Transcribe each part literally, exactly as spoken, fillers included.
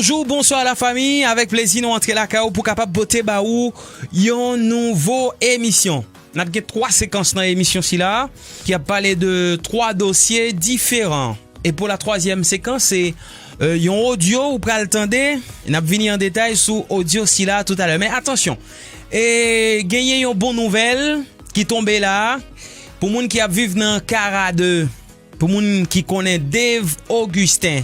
Bonjou, bonswa la fami, avèk plezi nou antre lakay ou pou kapab pote ba ou yon nouvo emisyon. N ap gen twa sekans nan emisyon sila ki ap pale de twa dosye diferan. E pou la twazyèm sekans, se, euh, yon odyo ou pral tande. N ap vini an detay sou odyo sila toutalè. Men atansyon, e genyen yon bon nouvèl ki tonbe la pou moun ki ap viv nan Kara de. Pou moun ki konnen Dave Augustin,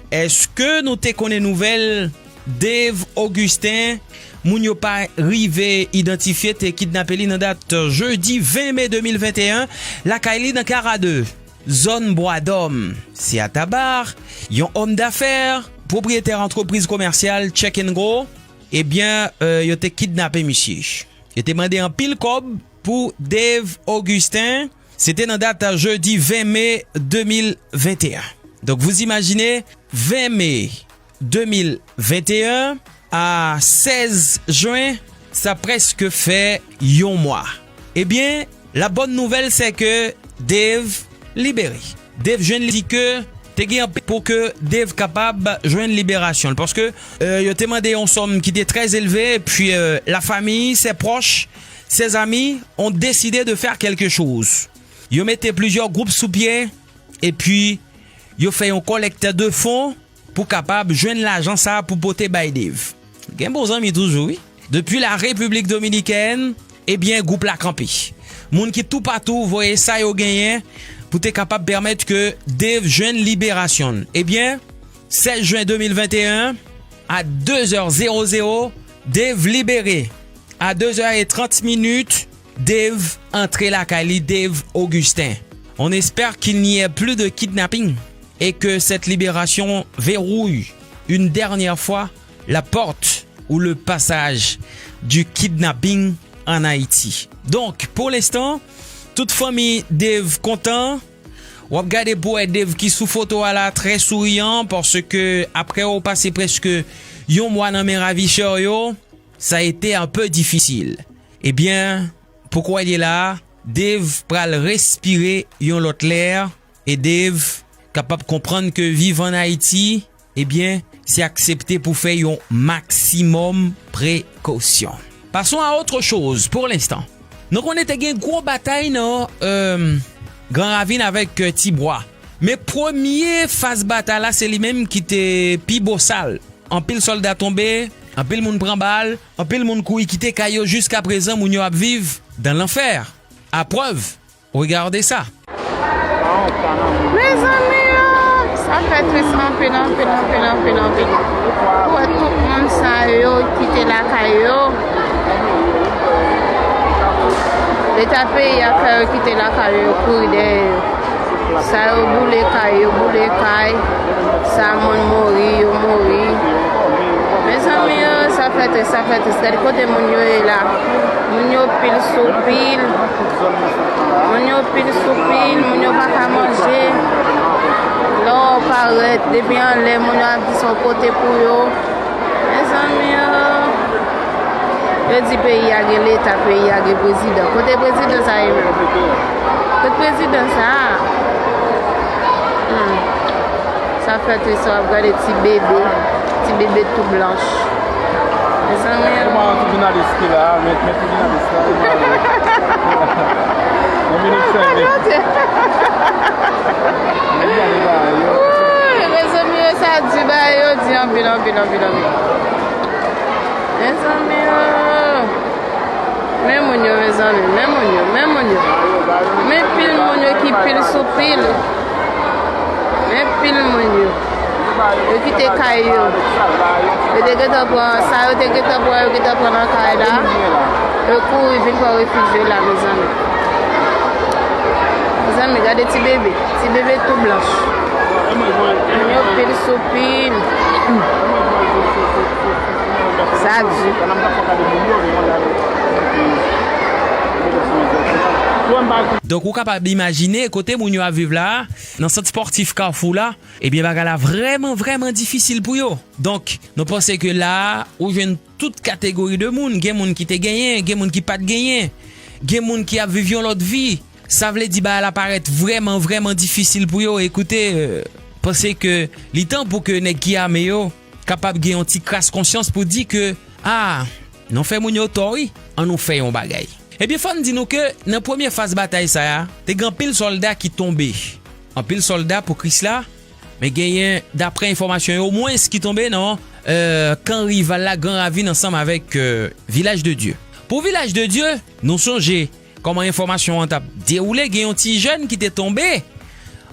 èske nou te konnen nouvèl Dave Augustin? Moun yo pa rive idantifye te kidnape li nan dat jedi ven me de mil venteyen, lakay li nan Kara de, zòn Bwa Dòm. Se Atabar, yon òm dafè, pwopriyetè antrepriz komèsyal Check and Go, ebyen, euh, yo te kidnape misye. Yo te mande anpil kòb pou Dave Augustin. Se te nan dat jedi ven me de mil venteyen. Donk, vous imaginez, ven me de mil venteyen a sèz jen, sa prèske fè yon mwa. Ebyen, la bòn nouvèl, se ke Dave libere. Dave jwenn li di ke te gen anpil pou ke Dave kapab jwenn liberasyon l. Paske, euh, yo te mande yon sòm ki te trè elve, epi, euh, lafanmi, se pwòch, se zanmi, ont décidé de faire quelque chose. Yo mete plizyè gwoup sou pye, epi yo fè yon kòlèktè de fon pou kapab jwenn lajan sa a pou pote bay Dave. Gen bon zanmi toujou, wi. Depi la Repiblik Dominikèn, ebyen, gwoup la kanpe. Moun ki toupatou voye sa yo genyen pou te kapab pèmèt ke Dave jwenn liberasyon l. Ebyen, sèz jen de mil venteyen, a de zè zewo zewo, Dave libere. A de zè e trant minit, Dave antre lakay li, Dave Augustin. On espère qu'il n'y ait plus de kidnapping et que cette libération verrouille une dernière fois la porte ou le passage du kidnapping en Haïti. Donk, pou lenstan, tout fanmi Dave kontan. W ap gade pou wè Dave ki sou foto a la, trè souriyan, paske apre w pase prèske yon mwa nan men ravisè yo, sa ete anpe difisil. Ebyen, pou kwè l ye la, Dave pral respire yon lòt lè, e Dave kapab konprann ke viv ann Ayiti, ebyen, se aksepte pou fè yon maksimòm prekosyon. Passons à autre chose pour l'instant. Nou konnen te gen gwo batay nan, euh, Gran Ravin avèk, euh, Ti Bwa. Men premye faz batay la, se li menm ki te pi bosal. Anpil sòlda tonbe, anpil moun pran bal, anpil moun kouri kite kay yo. Jiska prezan, moun yo ap viv dan lanfè. A prèv, regardez ça. Mezanmi, oh, sa fè tris anpil, anpil, anpil, anpil, anpil. Pou wè tout moun sa yo kite lakay yo. Leta peyi a fè yo kite lakay yo, yo kouri dèyè yo. Sa yo boule kay, yo boule kay. Sa moun mouri, yo mouri. Mezanmi, oh, sa fè tris, sa fè tris. Gade kote moun yo ye la. Moun yo pil sou pil. Moun yo pil sou pil, moun yo pa ka manje. Lè w parèt, depi anlè, moun yo ap di se yon kote pou yo. Mezanmi, oh. Yo di peyi a gen leta, peyi a gen prezidan. Kote prezidan sa ye menm? Kote prezidan sa a? Hmm. Sa fè tris, w ap gade ti bebe, ti bebe tou blanch. Mezanmi, oh. Kòman ti jounalis ki la, men, men ti jounalis la, kòman ale? Yon minit sèvi. Mezanmi, yo, sa di bagay yo di anpil, anpil, anpil, anpil. Mezanmi, oh. Men moun yo, mezanmi, men moun yo, men moun yo. Men pil moun yo ki pil sou pil. Men pil moun yo. Yo kite kay yo. Yo te gentan pran, sa yo te gentan pran, yo gentan pran nan kay la. Yo kouri vin pran refij yo la, mezanmi. Mezanmi, gade ti bebe. Ti bebe tou blanch. Moun yo pil sou pil. Sa di. Donk, ou kapab imajine kote moun yo ap viv la, nan sant spòtif Kafou la, ebyen, bagay la vrèman, vrèman difisil pou yo. Donk, nou panse ke la, ou jwenn tout kategori de moun. Gen moun ki te genyen, gen moun ki pa t genyen, gen moun ki ap viv yon lòt vi. Sa vle di bagay la parèt vrèman, vrèman difisil pou yo. Ekoute, euh, panse ke li tan pou ke nèg ki ame yo kapab gen yon ti kras konsyans pou di ke, a, nou fè moun yo tò wi, ann nou fè yon bagay. Ebyen, fò n di nou ke nan premye faz batay sa a, te gen anpil sòlda ki tonbe. Anpil sòlda pou Kris la, men genyen, daprè enfòmasyon yo, mwens ki tonbe nan, e, kan rival la, Gran Ravin, ansanm avèk, e, Vilaj de Dye. Pou Vilaj de Dye, nou sonje kòman enfòmasyon an t ap dewoule, gen yon ti jèn ki te tonbe,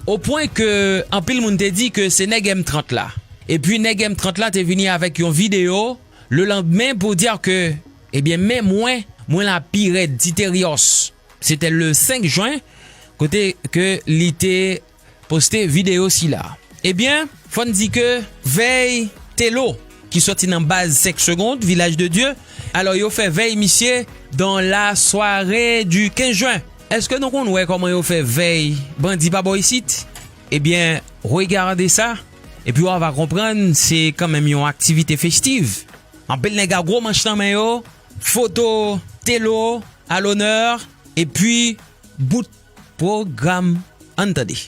o pwen ke anpil moun te di ke se nèg M trant la. Epi nèg M trant la te vini avèk yon videyo lelandmen pou di ke, ebyen, men mwen, mwen la pi rèd, Titerios. Se te le senk jen, kote ke li te poste videyo sila. Ebyen, fò n di ke Vèy Telo, ki sòti nan baz senk Segonn, Vilaj de Dye, alò yo fè vèy misye dans la soirée du quinze juin. Èske nou konn wè kòman yo fè vèy bandi pa bò isit? Ebyen, regade sa, epi w a va konprann se kanmenm yon aktivite festiv. Anpil nèg a gwo manch nan men yo, foto Telo à l'honneur, epi bout pwogram. Ann tande.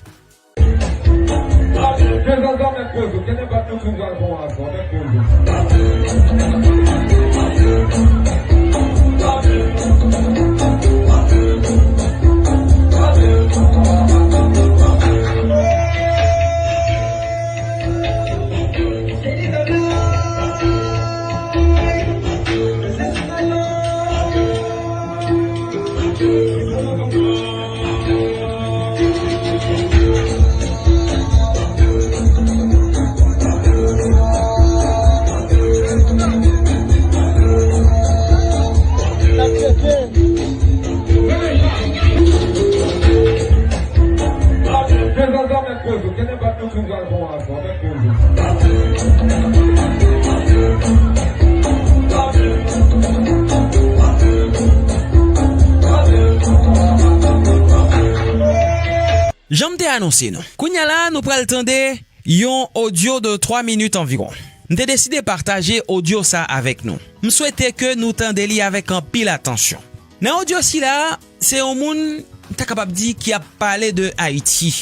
Jan m te anonse nou, kounye a la, nou pral tande yon odyo de twa minit anviwon. M te deside pataje odyo sa avèk nou. M swete ke nou tande li avèk anpil atansyon. Nan odyo sila, se yon moun, m ta kapab di, ki ap pale de Ayiti.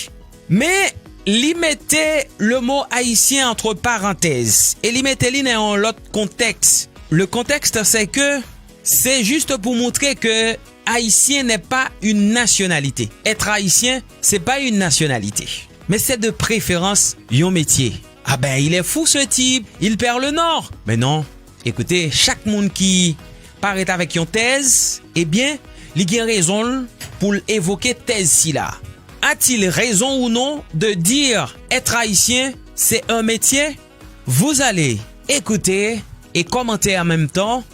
Men, li mete le mot haïtien entre parenthèses e li mete li nan yon lòt kontèks. Le contexte, c'est que c'est juste pour montrer que haïtien n'est pas une nationalité. Être haïtien, c'est pas une nationalité. Mais c'est de préférence yon métier. Ah ben, il est fou ce type, il perd le nord. Mais non, écoutez, chak moun ki parèt avèk yon tèz, ebyen, li gen rezon l pou l evoke tèz sila. A-t-il raison ou non de dire être haïtien, c'est un métier? Vous allez écouter et commenter en même temps,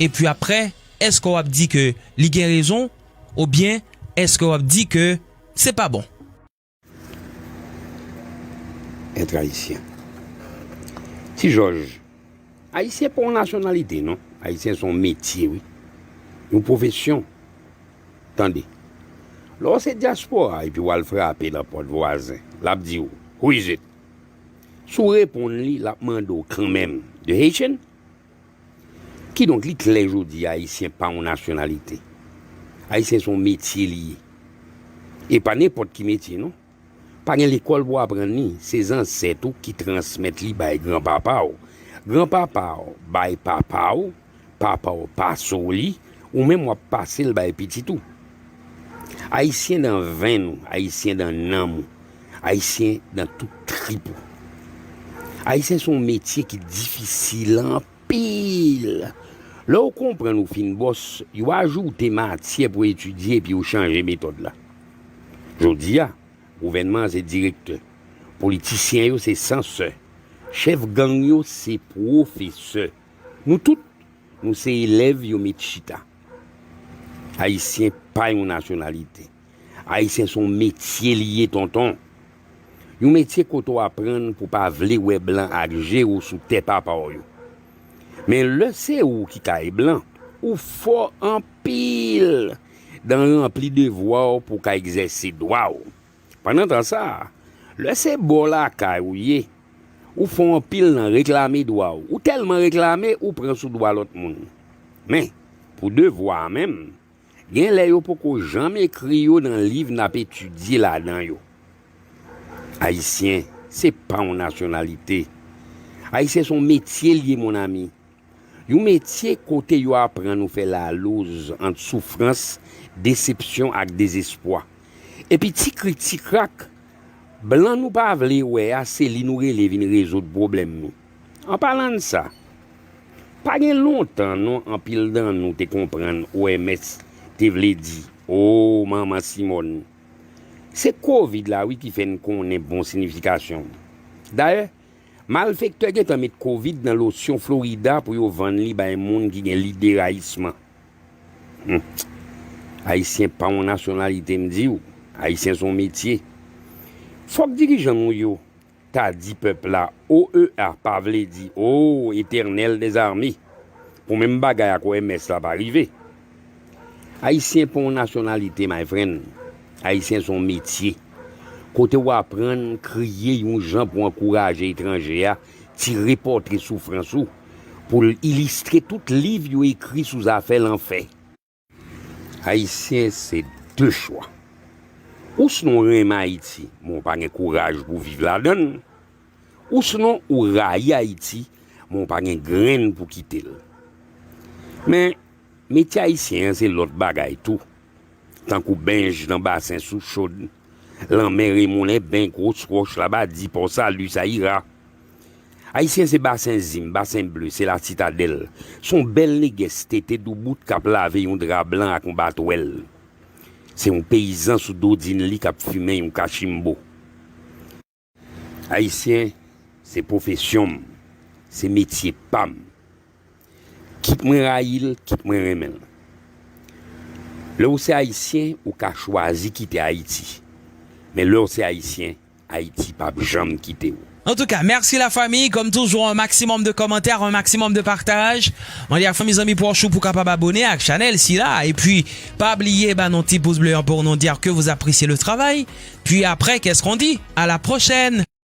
epi apre, èske w ap di ke li gen rezon, oubyen èske w ap di ke se pa bon? Être haïtien. Ti Jòj, Ayisyen pa yon nasyonalite, non. Ayisyen se yon metye, wi. Yon pwofesyon. Tande. Lè w se dyaspora epi w al frape nan pòt vwazen, l ap di w, "Who is it?" Si w reponn li, l ap mande w kanmenm, "The Haitian?" Kidonk, li klè jodi a, Ayisyen pa yon nasyonalite. Ayisyen se yon metye li ye. E pa nenpòt ki metye, non. Pa gen lekòl pou w aprann li, se zansèt ou ki transmèt li bay granpapa w. Granpapa w bay papa w, papa w pase w li, ou menm w ap pase l bay pitit ou. Ayisyen nan venn ou, Ayisyen nan nanm ou, Ayisyen nan tout trip ou. Ayisyen se yon metye ki difisil anpil. Lè w konprann ou fin bòs, yo ajoute matyè pou etidye epi yo chanje metòd la. Jodi a, gouvènman an se direktè, politisyen yo se sansè, chèf gang yo se pwofesè. Nou tout, nou se elèv yo met chita. Ayisyen pa yon nasyonalite. Ayisyen se yon metye li ye, tonton. Yon metye kote w aprann pou w pa vle wè blan ak je w sou tè papa w yo. Men lè se ou ki kay blan, ou fò anpil dan ranpli devwa w pou w ka egzèse dwa w. Pandan tan sa a, lè se bò lakay ou ye, ou fò anpil nan reklame dwa w. Ou tèlman reklame, ou pran sou dwa lòt moun. Men, pou devwa a menm, gen lè yo poko janm ekri yo nan liv n ap etidye ladan yo. Ayisyen, se pa yon nasyonalite. Ayisyen se yon metye l ye, mon ami. Yon metye kote yo aprann ou fè laloz ant soufrans, desepsyon ak dezespwa. Epi ti krik ti krak, blan nou pa vle wè a, se li nou rele vin rezoud pwoblèm nou. An palan de sa, pa gen lontan non anpil nan nou te konprann O M S te vle di, o manman Simòn. Se kovid la wi ki fè n konnen bon sinifikasyon. Dayè, malfektè gentan met kovid nan losyon Florida pou yo vann li bay moun ki gen lide rayisman. Hmm. Ayisyen pa yon nasyonalite, m di w. Ayisyen se yon metye. Fòk dirijan nou yo ta di pèp la O E A pa vle di, o, Etènèl dèzame. Pou menm bagay ak O M S la pa rive. Ayisyen pa yon nasyonalite, my friend. Ayisyen se yon metye. Kote w aprann kriye yon jan pou ankouraje etranje a, tire pòtre soufrans ou, pou l ilistre tout liv yo ekri sou zafè lanfè. Ayisyen se de chwa. Ou sinon w renmen Ayiti, men w pa gen kouraj pou w viv ladan l. Ou sinon ou rayi Ayiti, men w pa gen grenn pou kite l. Men, metye ayisyen an se lòt bagay tou. Tankou benj nan basen Souchod, lanmè Remoulen, ben gwo wòch laba di Pò Sali, sa ira. Ayisyen se Basen Zim, Basen Ble, se Lasitadèl. Se yon bèl negès tete doubout k ap lave yon dra blan ak yon batwèl. Se yon peyizan sou dodin li k ap fimen yon kachimbo. Ayisyen, se pwofesyon m, se metye pa m. Kit mwen rayi l, kit mwen renmen l. Lè w se Ayisyen, ou ka chwazi kite Ayiti. Men lè w se Ayisyen, Ayiti p ap janm kite w. En tout cas, merci la famille. Comme toujours, un maximum de commentaires, un maximum de partages. Mwen di ak fanmi, zanmi pwòch ou pou kapab abone ak chanèl sila. Epi, pa bliye ba nou ti pouz ble an pou nou di ke vous appréciez le travail. Puis après, qu'est-ce qu'on dit? À la prochaine!